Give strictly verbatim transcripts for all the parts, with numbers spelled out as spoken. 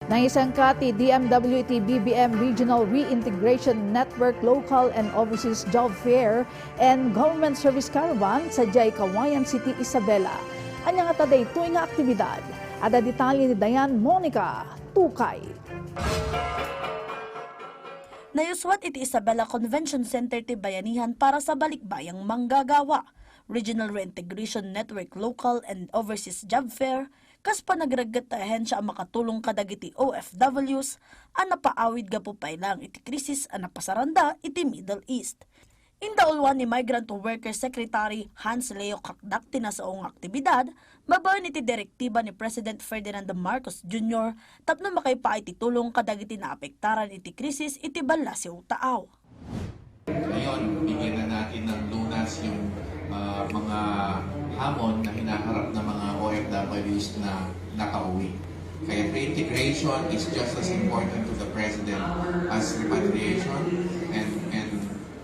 Nangisangka ti D M W iti B B M Regional Reintegration Network Local and Overseas Job Fair and Government Service Caravan sadiay Cauayan City, Isabela. Ania ngata daytoy nga aktibidad? Adda detalye ni Dayan Monica Tukay. Nayuswat iti Isabela Convention Center ti bayanihan para sa Balikbayang Manggagawa, Regional Reintegration Network Local and Overseas Job Fair, kas panagregget ti ahensya a makatulong kadagiti O F Ws a napaawid gapu pay laeng iti krisis a napasaranda iti Middle East. Indauluan ni Migrant Worker Secretary Hans Leo Kakdak ti nasao nga aktibidad babaen iti direktiba ni President Ferdinand Marcos Junior tapno makaipaay ti tulong kadagiti naapektaran iti krisis iti Ballasiw Taaw. Ngayon, bigyan na natin ng lunas yung, ah, mga hamon na hinaharap ng mga O F Ws na nakauwi. Kaya reintegration is just as important to the President as repatriation, and, and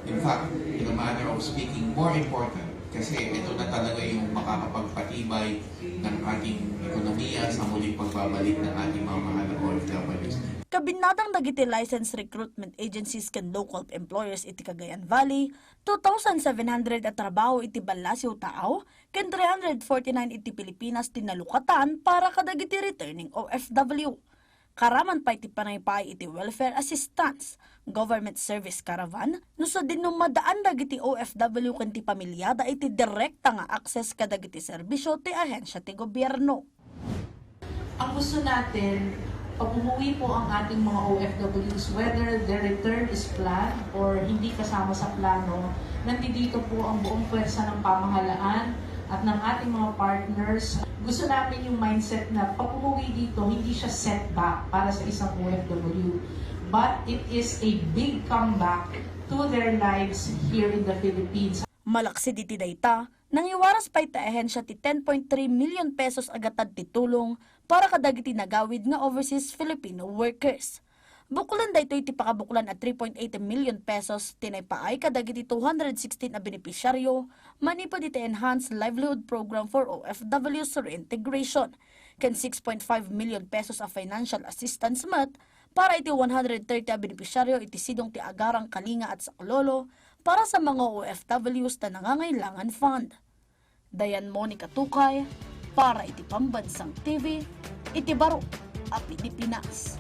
in fact, in a manner of speaking, more important kasi ito na talaga yung makakapagpatibay ng ating ekonomiya sa muling pagbabalik ng ating mga mahal na O F Ws. Kabinnatan dagiti licensed recruitment agencies ken local employers iti Cagayan Valley, two thousand seven hundred a trabaho iti Ballasiw Taaw ken three hundred forty-nine iti Pilipinas ti nalukatan para kadagiti returning O F W. Karaman pay ti panaipaay iti welfare assistance, government service caravan, no sadino madaan dagiti O F W ken ti pamiliada iti direkta nga access kadagiti serbisyo ti ahensya ti gobierno. Ang gusto natin, pag umuwi po ang ating mga O F Ws, whether their return is planned or hindi kasama sa plano, nandito po ang buong pwersa ng pamahalaan at ng ating mga partners. Gusto namin yung mindset na pag umuwi dito, hindi siya setback para sa isang O F W, but it is a big comeback to their lives here in the Philippines. Malaksid iti dayta, nangiwaras pay ti ahensya ti ten point three million pesos a gatad ti tulong para kadagiti nagawid nga overseas Filipino workers. Bukulan daytoy ti pakabuklan a three point eight million pesos ti naipaay kadagiti two hundred sixteen a benepisyaryo manipud iti Enhanced Livelihood Program for O F Ws Reintegration, ken six point five million pesos a financial assistance met para iti one hundred thirty a benepisyaryo iti Sidong ti Agarang Kalinga at Saklolo para sa mga O F Ws ta Nangangailangan Fund. Dayan Monica Tukay para iti Pambansang T V iti baro a Pilipinas.